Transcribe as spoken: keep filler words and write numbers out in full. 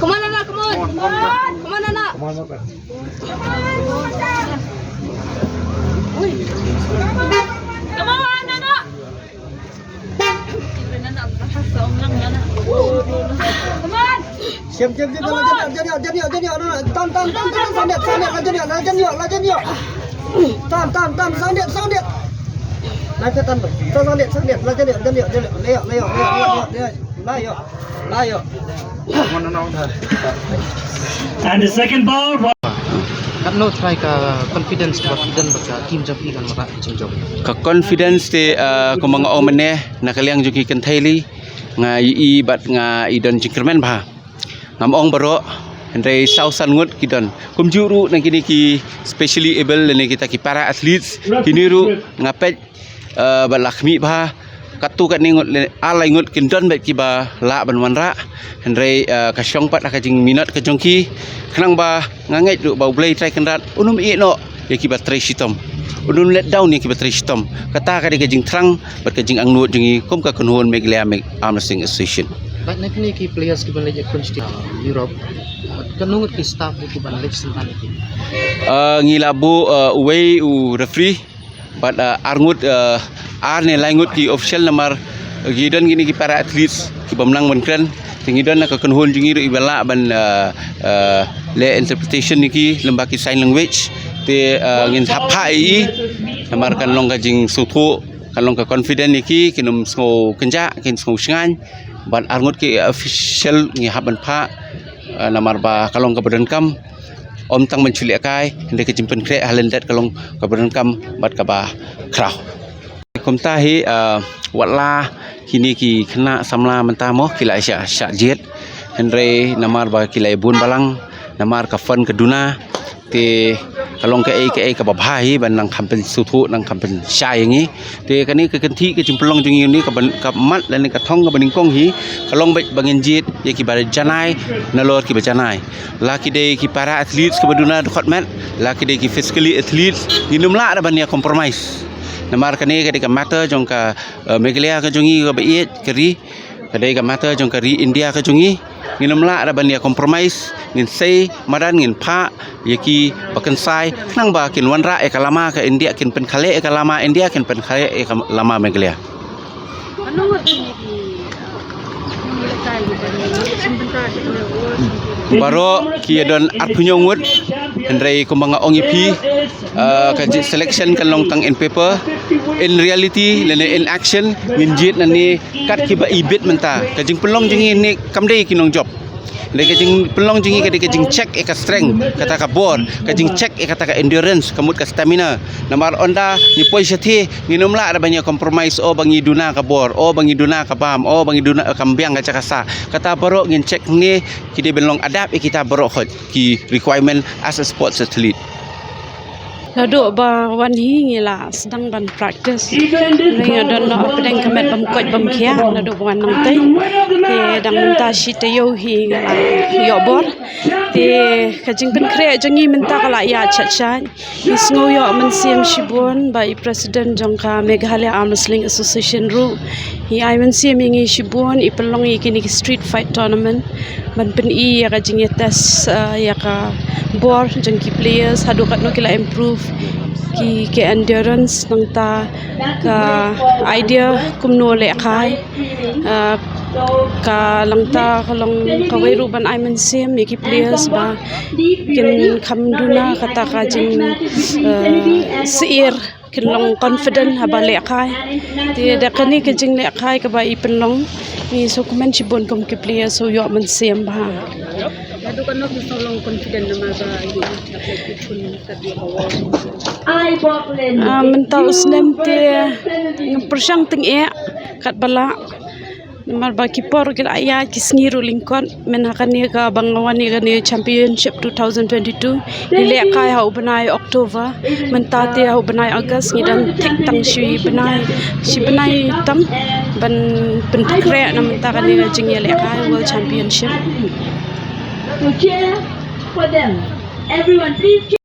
Come on, Anna, come on. Come on, Anna. Come on, Anna. Come on, Anna. Siam, siam, siam, la jan ïoh, jan ïoh, jan ïoh, jan ïoh, no, no. Tam, tam, tam, tam, tam, sangdet, sangdet, la jan ïoh, la jan ïoh, la jan ïoh. Tam, tam, tam, sangdet, sangdet. Lai ka tam, tam, sangdet, sangdet, la jan ïoh, jan ïoh, jan ïoh, la ïoh, la ïoh, la ïoh, la ïoh, la ïoh. And the second ball. Katno trai ka confidence ba phi don ba ka team jong phi kan wanrah jingjop? Ka confidence te, uh, kumba nga ong mynne, na ka liang jong ki kynthei lei nga ïohi bad nga i don jingkyrmen bha. Ngam ong baroh, hynrei saw san ngut ki don. Kumjuh ruh na kine ki specially able lane kita ki para athletes, kine ruh nga peit, eh, ba la khmih bha. Katto katne ngut le, ar lai ngut kin don bad kiba lah ban wanrah. Hynrei, eh, ka shong pat ha ka jingminot ka jong ki. Khnang ba nga ngeit ruh ba U Blei Trai Kynrad un ym ïeh noh ïa kiba trei shitom. Un ym let down ïa kiba trei shitom. Kata ka dei ka jingthrang bad ka jingangnud jong ngi kum ka kynhun Meghalaya Arm Wrestling Association. Bad na kine ki players kiban leit ïakhun sha Europe, bad katno ngut ki staff kiban leit synran ïa ki? Ah, ngi la buh, ah, uwei u referee bad, ah, ar ngut, ah, ar ne lai ngut ki official namar ki don kine ki para athletes kiba nang ban kren. Te ngi don na ka kynhun jong ngi ruh iba lah ban, ah, ah, leh interpretation ïa ki lyngba ki sign language. Te, ah, ngin hap phah ïa i namar kan long ka jingsngewthuh, kan long ka confident ïa ki, kin ym sngew kynjah, kin sngew shngaiñ. Bad ar ngut ki official ngi hap ban phah, ah, namar ba ka long kaba donkam. Ym tang ban shu lehkai, hynrei ka jingpynkhreh ha lyndet ka long kaba donkam bad kaba khraw. Kumta hi, ah, wat la kine ki khynnah samla mynta mo ki la shah, shah jied. Hynrei namar ba ki la bun balang, namar ka fund ka duna, te ka long kaei kaei kaba bha hi ban nang kham pynsngewthuh, nang kham pynshai ïa ngi. Te kane ka kynthih ka jingpynlong jong ngi ne ka ban, ka mat lane ka thong kaba nyngkong hi ka long beit ba ngin jied ïa kiba janai nalor kiba janai. La ki dei ki para athletes kiba duna dkhot met, la ki dei ki physically athletes, ngin ym lah da ban ïa compromise. Namar kane ka dei ka matter jong ka, eh, Meghalaya ka jong ngi kaba ïeit ka ri, ka dei ka matter jong ka ri India ka jong ngi. Ngin ym lah da ban ïa compromise, ngin sei madan, ngin phah ïa kiba kynsai khnang ba kin wanrah ïa ka lama ka India, kin pynkhlaiñ ïa ka lama India, kin pynkhlaiñ ïa ka lama Meghalaya. Baroh ki ïa don arphew hynñiew ngut, hynrei kumba nga ong ïa phi, ah, ka jing selection kan long tang in paper. In reality lane in action ngin jied nangne kat kiba ibit mynta. Ka jingpynlong jong ngi ne kam dei ki nongjop. Dei ka jingpynlong jong ngi ka dei ka jingcheck ïa ka strength, kata ka bor, ka jingcheck ïa kata ka endurance, ka mut ka stamina. Namar ynda ngi poi shathie ngin ym lah da ban ïa compromise, o ba ngi duna ka bor, o ba ngi duna ka bam, o ba ngi duna, eh, kam biang ka jaka sah. Kata baroh ngin check ne ki dei ban long adapt ïa kita baroh khoit ki requirement as a sports athlete. Naduh ba wan hi ngi la sdang ban practice. Ngi nga don noh hapdeng ka met bym koit bym khia naduh ba wan nangtei. Te dang mynta shi taïew hi ngi la ïoh bor. Te ka jingpynkhreh jong ngi mynta ka la ïaid shat shat. Ngi sngew ïoh mynsiem shibun ba i president jong ka Meghalaya Arm Wrestling Association ruh i ai mynsiem ïa ngi shibun, i pynlong ïa kine ki street fight tournament ban pyni ïa ka jingïatest, eh, ïa ka bor jong ki players haduh katno ki la improve ki, ki endurance, nangta ka idea kumno lehkai, eh, ka, nangta ka long kawei ruh ban ai mynsiem ïa ki players ba kin kham duna kata ka jing, eh, syier, kin long confident haba lehkai. Te da kane ka jinglehkai kaba i pynlong, ngi sngewkmen shibun kum ki players, sngew ïoh mynsiem bha. Naduh katno phi sngew long confident namar ba i, ah, mynta u snem te nga pyrshang tyngeh katba lah. Namar ba ki por ki la ïaid, ki sngi ruh lyngkot, myn ha kane kaba nga wan ïa kane championship two thousand twenty-two. Ngi lehkai ha u bnai October, mynta te ha u bnai August, ngi dang thik tang shi bnai, shi bnai tang ban pynpynkhreh na mynta kane ka jingïalehkai World Championship. To cheer for them. Everyone, please cheer.